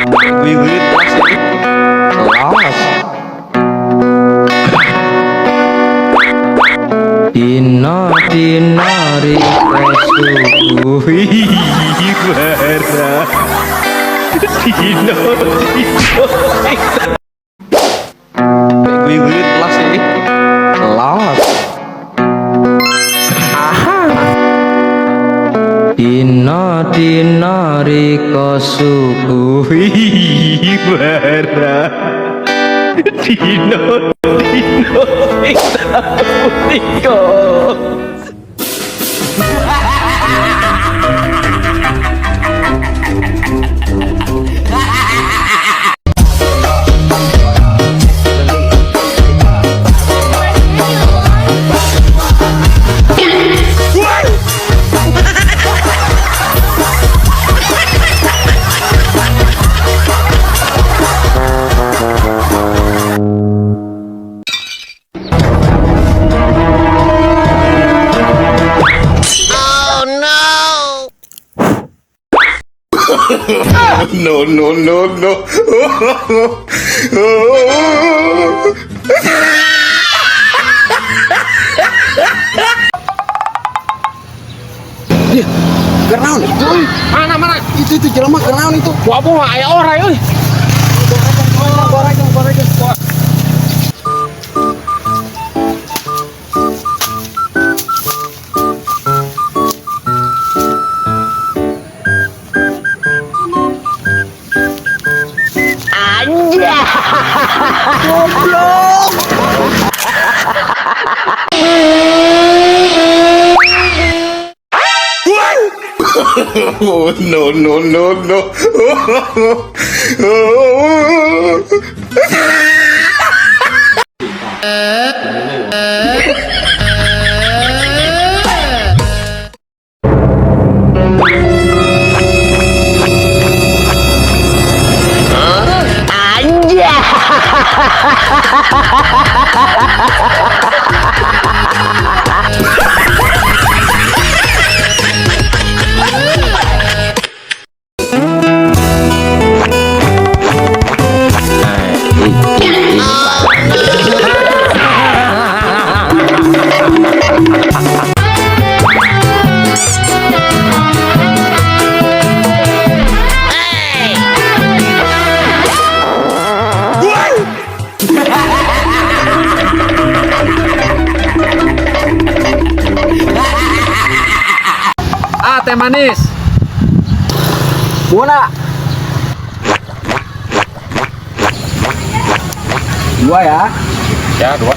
Wiwit los. Dina dina rika subuh bara. Dina dina wiwit los los. Aha. Dina dina rika subuh bara. Dina dina sing tau. No, no, no, no. Kernaon itu euy? Mana mana? Itu jelema kernaon itu? Gua aya orai euy. Oh, no, no, no, no. Ah, teh manis. Bona. Dua ya. Ya, dua.